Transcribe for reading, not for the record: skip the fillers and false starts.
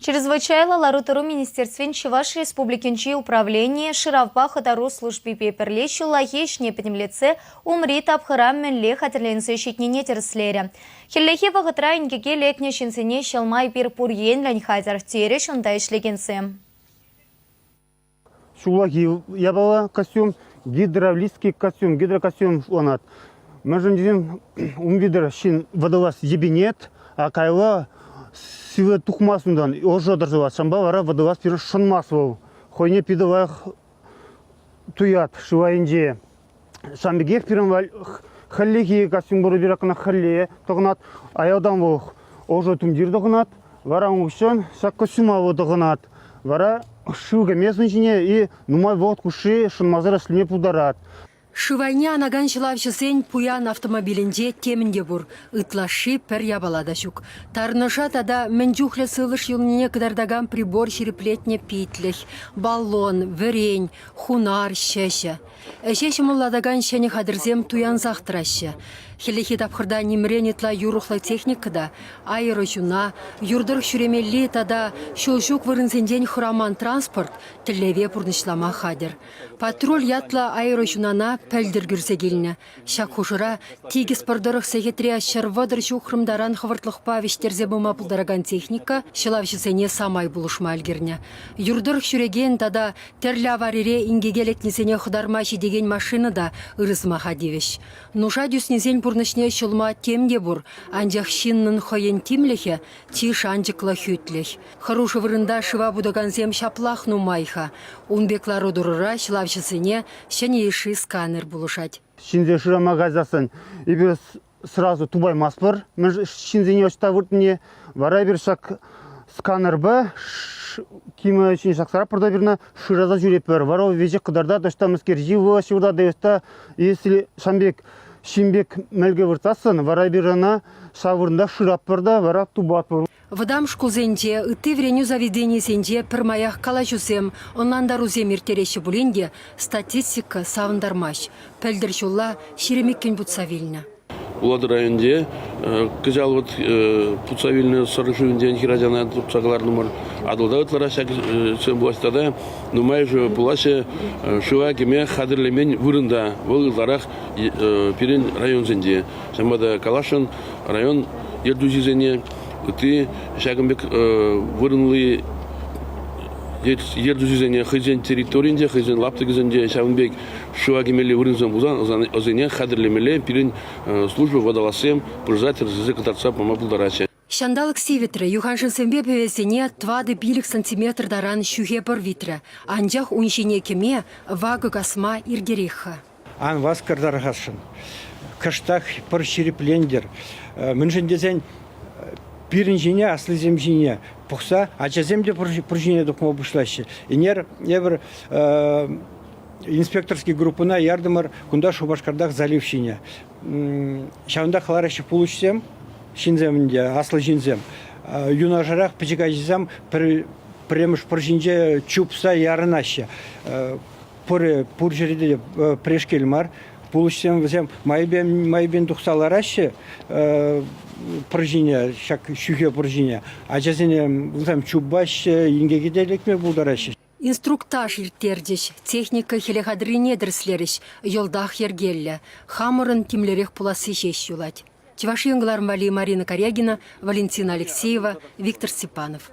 Чрезвычайлӑ лару-тӑру министерствин Чӑваш Республикинчи управленийӗ шыравпа хӑтару службипе пӗрле ҫуллахи ӗҫне пӗтӗмлетсе умри тапхӑра мӗнле хатӗрленсе ҫитнине тӗрӗслерӗ. Хӗллехи вӑхӑтра инкеке лекнӗ ҫынсене ҫӑлма эпир пур енлӗн хатӗр, терӗҫ унта ӗҫлекенсем. Ҫуллахи япала костюм, гидравлический костюм, гидрокостюм шутланать. Мӗншӗн тесен ун витӗр ҫын водолаз йӗпенет, а кайла сивӗ тухмасть унтан, ӑшӑ тӑрса Ҫавӑнпа вара водолаз пирӗн шӑнмасть вӑл. Хӑйне питӗ лайӑх туять шыв айӗнче. Ҫавӑн пекех пирӗн хӗллехи костюм пур эпир кӑна хӗлле тӑхӑнать. Аялтан вӑл ӑшӑ тумтир тӑхӑнать. Вара ун хыҫҫӑн ҫак костюма вӑл тӑхӑнать. Вара шыв кӗмест ун ҫине и нумай вӑхӑт хушши шӑнмасӑр ӗҫлеме пултарать. Шыв айне анакан ҫӑлавҫӑсен пуян автомобилӗнче темӗн те пур. Ытлашши пӗр япала та ҫук. Тарнӑша тата мӗн чухлӗ сывлӑш юлнине кӑтартакан прибор ҫирӗплетнӗ питлӗх, баллон, вӗрен, хунар, ҫӗҫӗ. Ӗҫе ҫӑмӑллатакан ҫӗнӗ хатӗрсем туянсах тӑраҫҫӗ. Хӗллехи тапхӑрта нимрен ытла юрӑхлӑ техника та, аэроҫуна, юр тӑрӑх ҫӳремелли тата ҫул ҫук вырӑнсенчен хӑраман транспорт тӗллеве пурнӑҫлама хатӗр. Патруль ятлӑ аэроҫунана пӗлтӗр кӳрсе килнӗ. Ҫак хушӑра тикӗс пӑр тӑрӑх сехетре 130 ҫухрӑм таран хӑвӑртлӑхпа вӗҫтерсе пыма пултаракан техника ҫӑлавҫӑсене самай пулӑшма ӗлкӗрнӗ. Юр тӑрӑх ҫӳрекен тата тӗрлӗ аварире инкеке лекнисене хӑтарма ҫитекен машина та ырӑ сӑмаха тивӗҫ. Нуша тӳснисен пурнӑҫне ҫӑлма тем те пур, анчах ҫыннӑн хӑйӗн тимлӗхӗ чи шанчӑклӑ хӳтлӗх. Хӑрушӑ вырӑнта шыва путакансем ҫаплах нумай-ха. Ун пек лару-тӑрура ҫӑлавҫӑсене ҫӗнӗ йышши сканер пулӑшать. Ҫынсем шырама кайсассӑн эпир сразу тупаймастпӑр ҫынсене ӑҫта выртнине. Вара эпир ҫак сканерпа кимӗ ҫине ҫаксаратпӑр та пирна шыраса ҫӳретпӗр. Вара вӑл веҫех кӑтартать, ӑҫта мӗскер йывӑҫ выртать, ӑҫта если ҫавӑн пек ҫын пек мӗлке выртсассӑн, вара эпир ӑна ҫав вырӑнта шыратпӑр та вара тупатпӑр. Вӑтам шкулсенче, ытти вӗренӳ заведенийӗсенче пӗрмаях калаҫусем, ӑнлантарусем ирттереҫҫӗ пулин те статистика савӑнтармасть. Пӗлтӗр ҫулла 22-н путса вилнӗ. Улатӑр районӗнче кӑҫал вот путса вилнӗ Сӑр шывӗнчен хӗрачана туртса кӑларнӑмӑр. Атӑлта ытларах ҫак пулать тата нумайӑшӗ пулаҫҫӗ шыва кӗме хатӗрлемен вырӑнта. Вӑл ытларах пирӗн районсенче. Ҫавӑнпа та каласшӑн, район ертӳҫисене ытти ҫакӑн пек вырӑнли ертӳҫӗсене хӑйсен территорийӗнче, хӑйсен лаптӑкӗсенче ҫавӑн пек шыва кӗмелли вырӑнсем пулсан вӗсене хатӗрлемелле пирӗн служба водолазсем пырса тӗрӗслесе кӑтартса пама пултараҫҫӗ. Ҫанталӑк сивӗтрӗ, юханшывсемпе пӗвесене тӑватӑ-пилӗк сантиметр таран ҫӳхе пӑр витрӗ. Анчах ун ҫине кӗме, вакӑ касма иртерех-ха. Ан васкӑр тархасшӑн. Кӑштах пӑр ҫирӗплентӗр. Мӗншӗн тесен пирӗн ҫине, аслисем ҫине пӑхса ачасем те пӑр ҫине тухма пуҫлаҫҫӗ. Ӗнер эпир инспекторский группӑна ятӑмӑр кунта Шупашкартах залив ҫине. Ҫавӑнта кӑлараҫҫӗ пулӑҫсем, ҫынсем ӗнтӗ, аслӑ ҫынсем. Юнашарах пӗчӗк ачасем пӗрремӗш пӑр ҫинче чупса ярӑнаҫҫӗ. Пурӗ пур ҫӗрте те пӗрешкел мар. Пулӑҫсем вӗсем майӗпен майӗпен тухса лараҫҫӗ пӑр ҫине, ҫак ҫӳхе пӑр ҫине. Ачасене вӗсем чупаҫҫӗ, инкеке те лекме пултараҫҫӗ. Инструктаж ирттерчӗҫ, техника хӗле хатӗррине тӗрӗслерӗҫ. Йӑлтах йӗркеллӗ. Хамӑрӑн тимлӗрех пуласси ҫеҫ юлать. Чӑваш Ен кӑларӑм валли Марина Карягина, Валентина Алексеева, Виктор Степанов.